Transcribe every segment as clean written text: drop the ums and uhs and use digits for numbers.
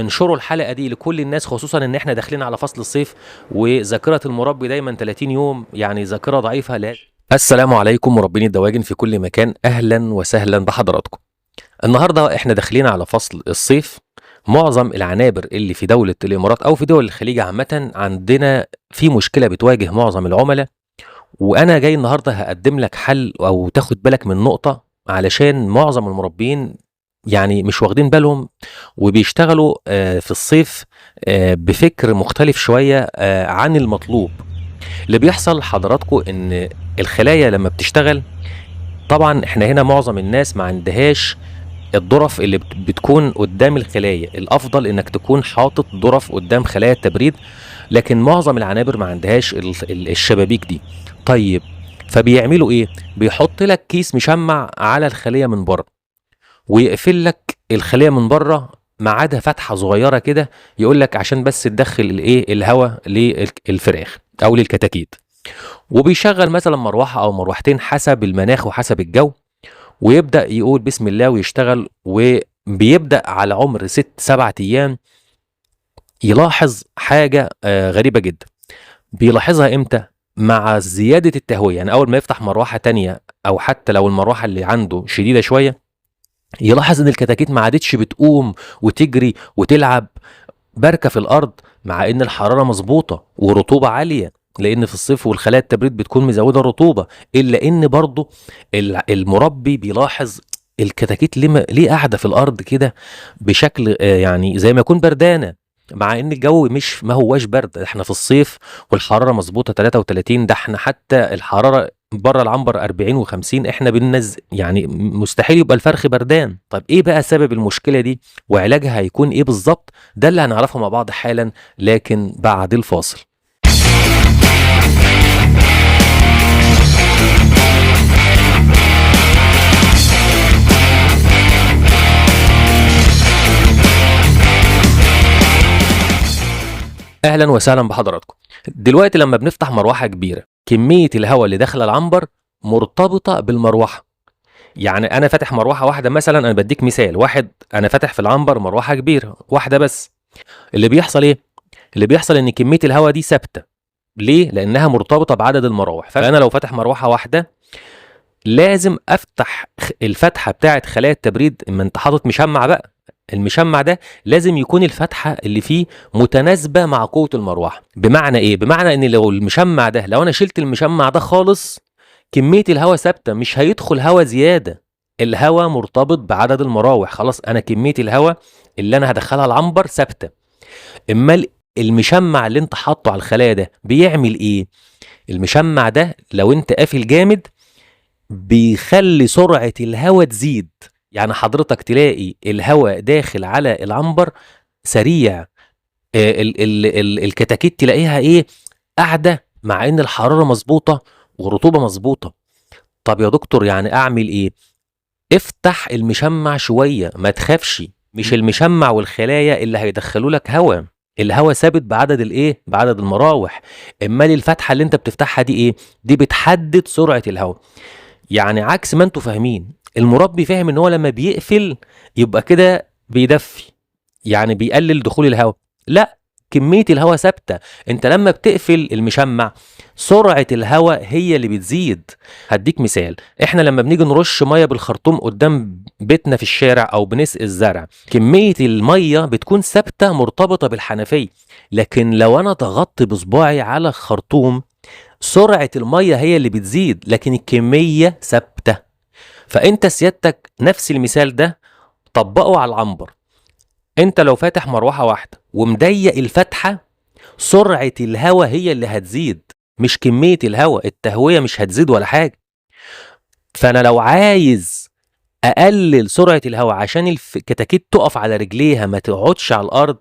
انشروا الحلقة دي لكل الناس، خصوصا ان احنا داخلين على فصل الصيف، وذاكره المربي دايما 30 يوم، يعني ذاكره ضعيفة. لا، السلام عليكم مربين الدواجن في كل مكان، اهلا وسهلا بحضراتكم. النهارده احنا داخلين على فصل الصيف. معظم العنابر اللي في دولة الامارات او في دول الخليج عامة عندنا في مشكلة بتواجه معظم العملاء، وانا جاي النهارده هقدم لك حل او تاخد بالك من نقطة، علشان معظم المربين يعني مش واخدين بالهم وبيشتغلوا في الصيف بفكر مختلف شوية عن المطلوب. اللي بيحصل حضراتكم ان الخلايا لما بتشتغل، طبعا احنا هنا معظم الناس ما عندهاش الضرف اللي بتكون قدام الخلايا. الافضل انك تكون حاطط ضرف قدام خلايا التبريد، لكن معظم العنابر ما عندهاش الشبابيك دي. طيب فبيعملوا ايه؟ بيحط لك كيس مشمع على الخلية من بره، ويقفل لك الخلية من بره ما عدا فتحه صغيرة كده، يقول لك عشان بس تدخل الايه الهواء للفراخ او للكتاكيت. وبيشغل مثلا مروحة او مروحتين حسب المناخ وحسب الجو، ويبدا يقول بسم الله ويشتغل. وبيبدا على عمر 6-7 ايام يلاحظ حاجة غريبة جدا. بيلاحظها امتى؟ مع زيادة التهويه. يعني اول ما يفتح مروحة تانية، او حتى لو المروحة اللي عنده شديدة شوية، يلاحظ ان الكتاكيت ما عادتش بتقوم وتجري وتلعب بركة في الارض، مع ان الحرارة مظبوطة ورطوبه عالية، لان في الصيف والخلايا التبريد بتكون مزوده الرطوبة. الا ان برضه المربي بيلاحظ الكتاكيت ليه قاعدة في الارض كده بشكل يعني زي ما يكون بردانه، مع ان الجو مش ما هواش برد، احنا في الصيف والحرارة مظبوطة 33، ده احنا حتى الحرارة بره العنبر 40 و50، احنا بننزل، يعني مستحيل يبقى الفرخ بردان. طب ايه بقى سبب المشكلة دي وعلاجها هيكون ايه بالظبط؟ ده اللي هنعرفه مع بعض حالا، لكن بعد الفاصل. اهلا وسهلا بحضراتكم. دلوقتي لما بنفتح مروحة كبيرة، كمية الهواء اللي داخله العنبر مرتبطة بالمروحه. يعني انا فاتح مروحة واحدة مثلا، انا بديك مثال واحد، انا فاتح في العنبر مروحة كبيرة واحدة بس. اللي بيحصل ايه؟ اللي بيحصل ان كمية الهواء دي ثابتة. ليه؟ لانها مرتبطة بعدد المراوح. فانا لو فاتح مروحة واحدة لازم افتح الفتحة بتاعه خلايا التبريد. اما انت حاطط مشمع بقى، المشمع ده لازم يكون الفتحة اللي فيه متناسبة مع قوة المروحة. بمعنى ايه؟ بمعنى ان لو المشمع ده، لو انا شلت المشمع ده خالص، كمية الهواء ثابتة، مش هيدخل هواء زيادة. الهواء مرتبط بعدد المراوح، خلاص انا كمية الهواء اللي انا هدخلها العنبر ثابتة. اما المشمع اللي انت حاطه على الخلايا ده بيعمل ايه؟ المشمع ده لو انت قافل جامد بيخلي سرعة الهواء تزيد. يعني حضرتك تلاقي الهواء داخل على العنبر سريع، ال ال ال الكتاكيت تلاقيها ايه؟ قاعدة، مع ان الحرارة مظبوطة والرطوبة مظبوطة. طب يا دكتور يعني اعمل ايه؟ افتح المشمع شوية، ما تخافش، مش المشمع والخلايا اللي هيدخلوا لك هواء، الهواء ثابت بعدد الايه؟ بعدد المراوح. اما الفتحة اللي انت بتفتحها دي ايه؟ دي بتحدد سرعة الهواء. يعني عكس ما انتوا فاهمين، المربي فاهم ان هو لما بيقفل يبقى كده بيدفي، يعني بيقلل دخول الهواء. لا، كمية الهواء ثابتة. انت لما بتقفل المشمع سرعة الهواء هي اللي بتزيد. هديك مثال، احنا لما بنيجي نرش مية بالخرطوم قدام بيتنا في الشارع او بنسقي الزرع، كمية المية بتكون ثابتة مرتبطة بالحنفية. لكن لو انا ضغطت بصباعي على الخرطوم، سرعة المية هي اللي بتزيد، لكن الكمية ثابتة. فانت سيادتك نفس المثال ده طبقه على العنبر. انت لو فاتح مروحة واحدة ومضيق الفتحة، سرعة الهواء هي اللي هتزيد، مش كمية الهواء. التهوية مش هتزيد ولا حاجة. فانا لو عايز اقلل سرعة الهواء عشان الكتاكيت تقف على رجليها ما تقعدش على الارض،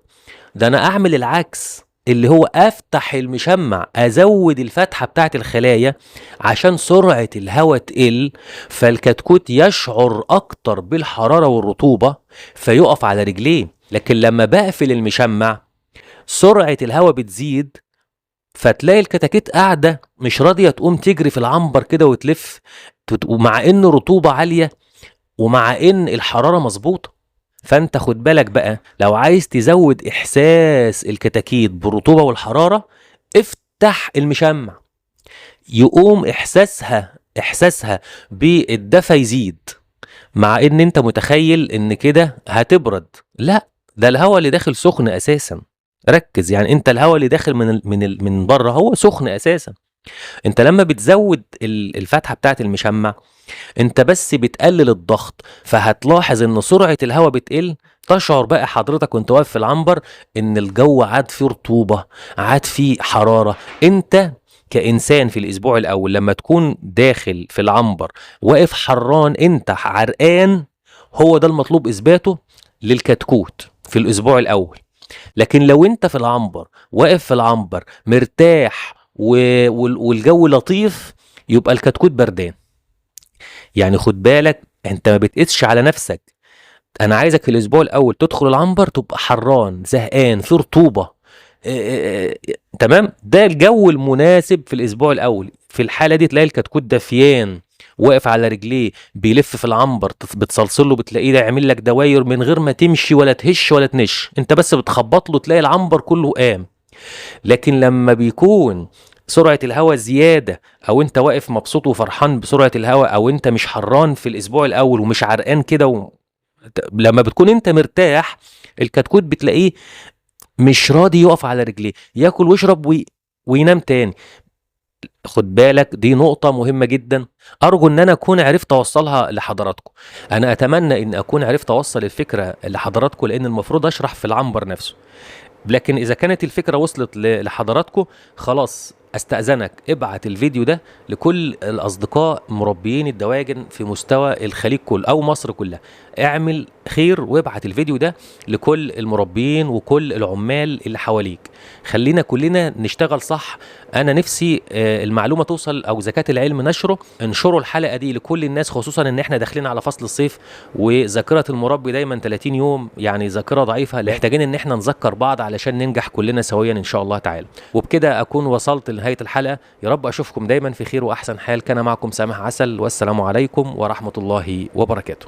ده انا اعمل العكس، اللي هو افتح المشمع، ازود الفتحة بتاعت الخلايا عشان سرعة الهواء تقل، فالكتكوت يشعر اكتر بالحرارة والرطوبة فيقف على رجليه. لكن لما بقفل المشمع سرعة الهواء بتزيد، فتلاقي الكتاكيت قاعدة مش راضية تقوم تجري في العنبر كده وتلف، ومع ان رطوبة عالية ومع ان الحرارة مظبوطة. فانت خد بالك بقى، لو عايز تزود احساس الكتاكيت بالرطوبه والحرارة افتح المشمع، يقوم احساسها بالدفى يزيد، مع ان انت متخيل ان كده هتبرد. لا، ده الهواء اللي داخل سخن اساسا. ركز، يعني انت الهواء اللي داخل من بره هو سخن اساسا. انت لما بتزود الفتحة بتاعه المشمع انت بس بتقلل الضغط، فهتلاحظ ان سرعة الهواء بتقل. تشعر بقى حضرتك وانت واقف في العنبر ان الجو عاد فيه رطوبة، عاد فيه حرارة. انت كإنسان في الأسبوع الأول لما تكون داخل في العنبر واقف حران، انت عرقان، هو ده المطلوب إثباته للكتكوت في الأسبوع الأول. لكن لو انت في العنبر واقف في العنبر مرتاح والجو لطيف، يبقى الكتكوت بردان. يعني خد بالك، انت ما بتقيسش على نفسك. انا عايزك في الاسبوع الاول تدخل العنبر تبقى حران زهقان في رطوبة، تمام؟ ده الجو المناسب في الاسبوع الاول. في الحالة دي تلاقي الكتكوت دفيان واقف على رجليه بيلف في العنبر، بتصلصله بتلاقيه ده يعمل لك دواير من غير ما تمشي ولا تهش ولا تنش، انت بس بتخبط له تلاقي العنبر كله قام. لكن لما بيكون سرعة الهواء زيادة، او انت واقف مبسوط وفرحان بسرعة الهواء، او انت مش حران في الاسبوع الاول ومش عرقان كده لما بتكون انت مرتاح، الكتكوت بتلاقيه مش راضي يقف على رجليه، ياكل ويشرب وينام تاني. خد بالك، دي نقطة مهمة جدا، أرجو إن أنا أكون عرفت أوصلها لحضراتكم. أنا أتمنى إن أكون عرفت أوصل الفكرة لحضراتكم، لأن المفروض أشرح في العنبر نفسه. لكن إذا كانت الفكرة وصلت لحضراتكم خلاص، أستأذنك ابعت الفيديو ده لكل الأصدقاء مربيين الدواجن في مستوى الخليج كله أو مصر كلها. اعمل خير وابعت الفيديو ده لكل المربيين وكل العمال اللي حواليك. خلينا كلنا نشتغل صح. أنا نفسي المعلومة توصل، أو زكاة العلم نشره. انشروا الحلقة دي لكل الناس، خصوصا إن احنا داخلين على فصل الصيف، وذاكرة المربي دايما 30 يوم، يعني ذاكرة ضعيفة. محتاجين إن احنا نذكر بعض علشان ننجح كلنا سويا إن شاء الله تعالى. وبكده أكون وصلت لنهاية الحلقة. يا رب أشوفكم دايما في خير وأحسن حال. كان معكم سامح عسل، والسلام عليكم ورحمة الله وبركاته.